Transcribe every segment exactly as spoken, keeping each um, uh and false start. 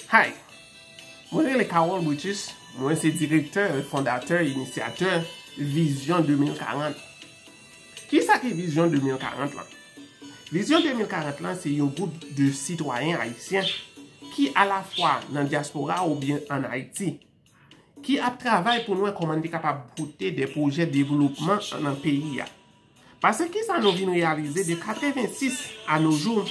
Hi! Mwen rele Carol Brutus, mwen se direktè, fondatè, inisyatè Vizyon de mil karant. Kisa ki Vizyon de mil karant lan? Vizyon de mil karant lan se yon gwoup de sitwayen ayisyen ki alafwa nan dyaspora oubyen ann Ayiti, ki ap travay pou n wè kòman n te kapab pote de pwojè devlopman nan peyi a. Paske kisa nou vin reyalize de katrevensis a no jou,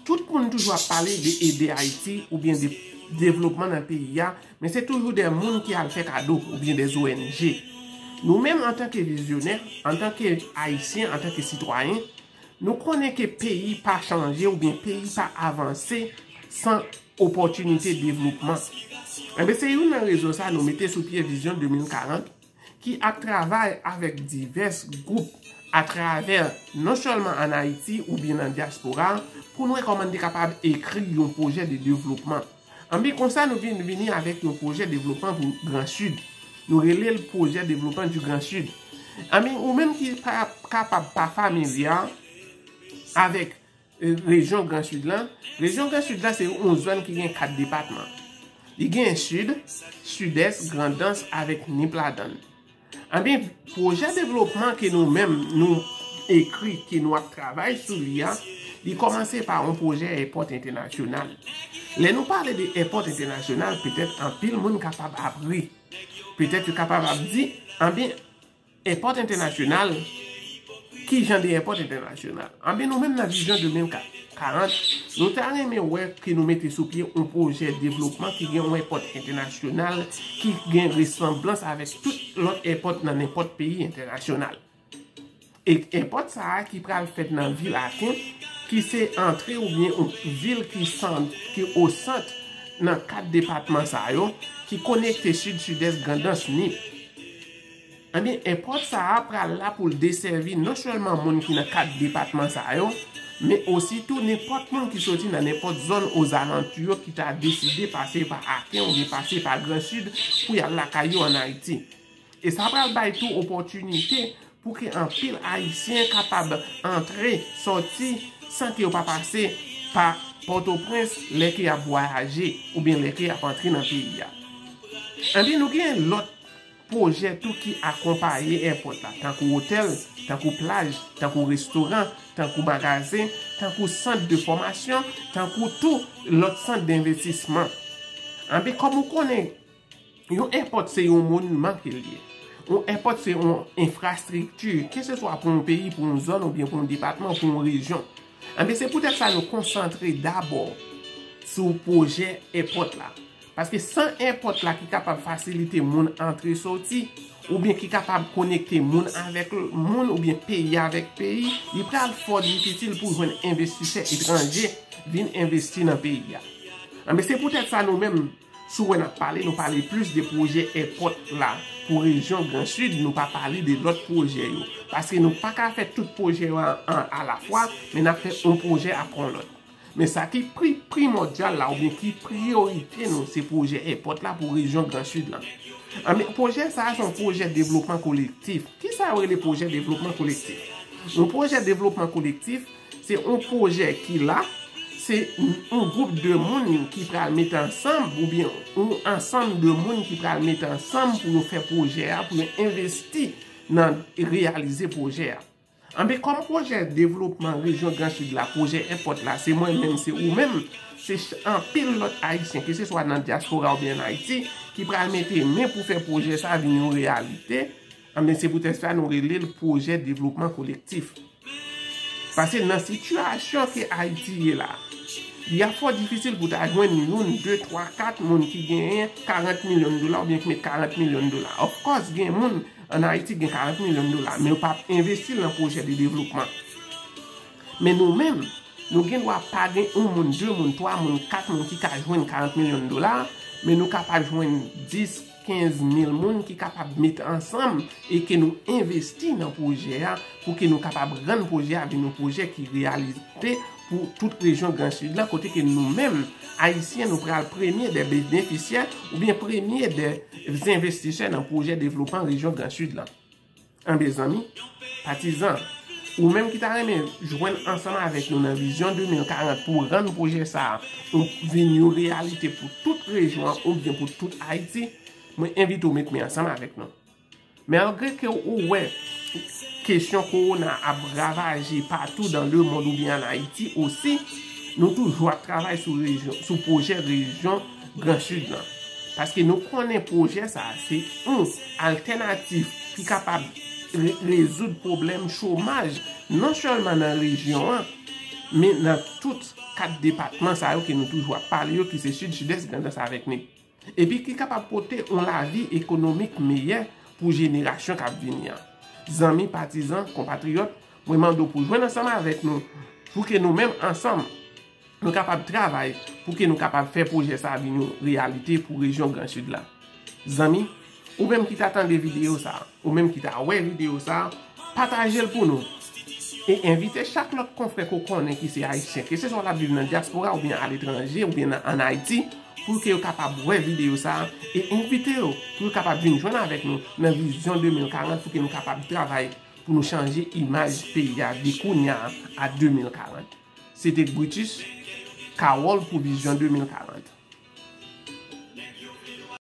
tout moun toujou ap pale de ede Ayiti oubyen de devlopman nan peyi a, men se toujou de moun ki al fè kado oubyen de O N G. Nou menm antanke vizyonè, antanke ayisyen, antanke sitwayen, nou konnen ke peyi pa chanje oubyen peyi pa avanse san opòtinite devlopman. Enben, se youn nan rezon sa nou mete sou pye Vizyon de mil karant, ki ap travay avèk divès gwoup atravè non sèlman ann Ayiti oubyen nan dyaspora pou n wè kòman n te kapab ekri yon pwojè de devlopman. Anben, konsa nou vin vini avèk yon pwojè devlopman pou Gran Sid. Nou rele l pwojè devlopman di Gran Sid. Anben, ou menm ki pa kapab pa familye avèk rejyon Gran Sid lan, rejyon Gran Sid lan se yon zòn ki gen kat depatman. Li gen Sid, Sidès, Grandans avèk Nip ladan l. Anben, pwojè devlopman ke nou menm nou ekri, ke nou ap travay sou li a, li kòmanse pa yon pwojè èpòt entènasyonal. Lè nou pale de èpòt entènasyonal, petèt anpil moun kapab ap ri. Petèt yo kapab ap di, anben, èpòt entènasyonal, ki jan de èpòt entènasyonal? Anben, nou menm nan Vizyon de mil karant, nou ta renmen wè ke nou mete sou pye yon pwojè devlopman ki gen yon èpòt entènasyonal ki gen resanblans avèk tout lòt èpòt nan nenpòt peyi entènasyonal. E èpòt sa a ki pral fèt nan vil Aken, ki se antre oubyen yon vil ki sant, ki o sant nan kat depatman sa yo, ki konekte Sid, Sidès, Grandans, Nip. Anben, èpòt sa a pral la pou l desèvi non sèlman moun ki nan kat depatman sa yo, men osi tou nenpòt moun ki soti nan nenpòt zòn ozalantou yo ki ta deside pase pa Aken oubyen pase pa Gran Sid pou y al lakay yo ann Ayiti. E sa pral bay tou opòtinite pou ke anpil Ayisyen kapab antre, sòti, san ke yo pa pase pa Pòtoprens lè ke y ap vwayaje oubyen lè ke y ap antre nan peyi a. Anben, nou gen lòt pwojè tou ki akonpaye èpòt la, tankou otèl, tankou plaj, tankou restoran, tankou magazen, tankou sant de fòmasyon, tankou tou lòt sant denvestisman. Anben, kòm ou konnen, yon èpòt se yon moniman ke l ye. Yon èpòt se yon enfrastrikti, keseswa pou yon peyi, pou yon zòn oubyen pou yon depatman, pou yon rejyon. Anben, se poutèt sa nou konsantre dabò sou pwojè èpòt la. Paske san èpòt la ki kapab fasilite moun antre soti, oubyen ki kapab konekte moun avèk moun, oubyen peyi avèk peyi, li pral fò difisil pou jwenn envestisè etranje vin envesti nan peyi a. Anben, se poutèt sa nou menm, si w wè n ap pale, nou pale plis de pwojè èpòt la pou rejyon Gran Sid, nou pa pale de lòt pwojè yo. Paske nou pa ka fè tout pwojè yo an, an alafwa, men n ap fè yon pwojè apre yon lòt. Men sa ki pri, primòdyal la, oubyen ki priyorite nou, se pwojè èpòt la pou rejyon Gran Sid lan. Anben, pwojè sa a se yon pwojè devlopman kolektif. Kisa yo rele pwojè devlopman kolektif? Yon pwojè devlopman kolektif, se yon pwojè ki la, se yon gwoup de moun ki pral mete ansanm, oubyen yon ansanm de moun ki pral mete ansanm pou yo fè pwojè a, pou yo envesti nan reyalize pwojè a. Anben, kòm pwojè devlopman rejyon Gran Sid la, pwojè èpòt la, se mwen menm, se ou menm, se ch-, anpil lòt Ayisyen, keseswa nan dyaspora oubyen ann Ayiti, ki pral mete men pou fè pwojè sa a vin yon reyalite. Anben, se poutèt sa nou rele l pwojè devlopman kolektif. Paske nan sitiyasyon ke Ayiti ye la, li ap fò difisil pou ta jwenn youn, de, twa, kat moun ki genyen karant milyon dola oubyen ki met karant milyon dola. Of course, gen moun ann Ayiti gen karant milyon dola, men yo p ap envesti l nan pwojè de devlopman. Men nou menm, nou gen dwa pa gen yon moun, de moun, twa moun, kat moun ki ka jwenn karant milyon dola, men nou kapab jwenn dis, kenz mil moun ki kapab met ansanm e ke nou envesti nan pwojè a pou ke nou kapab rann pwojè a vin yon pwojè ki reyalite pou tout rejyon Gran Sid la, kote ke nou menm, Ayisyen, nou pral premye dè benefisyè oubyen premye dè envestisè nan pwojè devlopman rejyon Gran Sid la. Anben zanmi, patizan, Ou menm ki ta renmen jwenn ansanm avèk nou nan vizyon de mil karant pou rann pwojè sa a vin yon reyalite pou tout rejyon an oubyen pou tout Ayiti, mwen envite w met men ansanm avèk nou. Malgre ke ou wè kesyon kowona ap ravaje patou dan lemonn oubyen ann Ayiti osi, nou toujou ap travay sou rejyon, sou pwojè rejyon Gran Sid lan. Paske nou konnen pwojè sa a se yon altènatif ki kapab re- rezoud pwoblèm chomaj non sèlman nan rejyon an, men nan tout kat depatman sa yo ke nou toujou ap pale yo, ki se Sid, Sidès, Grandans avèk Nip. Epi ki kapab pote yon lavi ekonomik meyè pou jenerasyon k ap vini an. Zanmi, patizan, konpatriyòt, mwen mande w pou jwenn ansanm avèk nou, pou ke nou menm ansanm, nou kapab travay, pou ke nou kapab fè pwojè sa a vin yon reyalite pou rejyon Gran Sid la. Zanmi, ou menm ki ta tande videyo sa a, ou menm ki ta wè videyo sa a, pataje l pou nou. E envite chak lòt konfrè ke w konnen ki se ayisyen, keseswa l ap viv nan dyaspora oubyen aletranje oubyen nan, ann Ayiti, pou ke yo kapab wè videyo sa a, e envite yo pou yo kapab vin jwenn avèk nou nan vizyon de mil karant, pou ke nou kapab travay pou nou chanje imaj peyi a de kounye a a de mil karant. Se te Brutus Carole pou vizyon de mil karant.